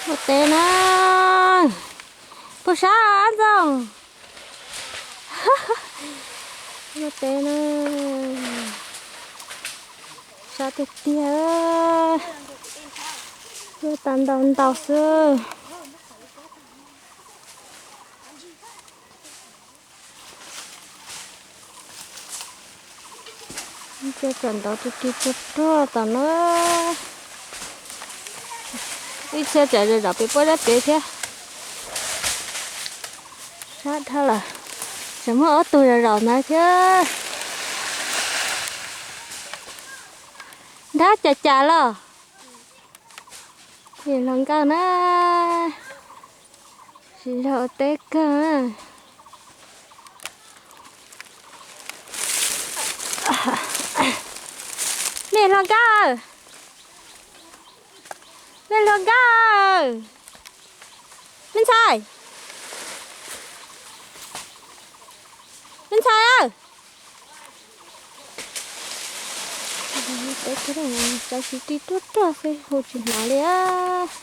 Muaj teb na. Puag sab Ab Ntxoog. Muaj teb na. Sab tiag tiag. Tuaj tau ntau ntau xwb. Ib txhia tseem ntaus ris ris ruaj ruaj tom no. Ib txhia tseem zaum zaum pem puab zab tsev thiab. Sab dhau lawm. Tseem muaj ob tug zaum zaum ntawd thiab. Nrab cas cas los? Mej hluas nkauj na, siv zog ua teb kawg. Mej hluas nkauj, mej hluas nkauj, me ntxhais, me ntxhais, tsaws ris ris ruaj ruaj xwb hu tsis hnov li as.